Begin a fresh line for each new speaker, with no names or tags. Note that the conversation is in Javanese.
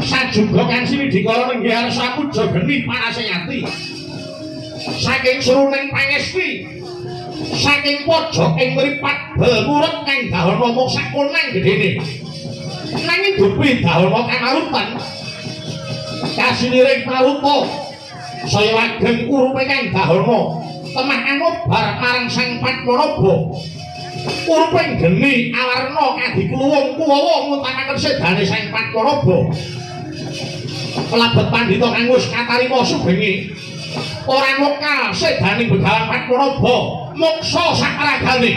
Sajuga kang siwidikala nenggih arsa puja geni panasing ati. Saking seruning pangesti, saking pojok ing mripat bel murep kang dahana mung sakonang gedene. Nanging dupi dahana kamarutan kasiniring maruta saya ageng urupe kang dahana temah anobar marang Sang Padmanaba. Uruping geni awarna kadikluwung kuwawa ngutamaken sedane Sang Padmanaba. Pelabet pandhita kang wis katarima subengi ora mokal sedaning Begawan Padmanaba moksa sakragane.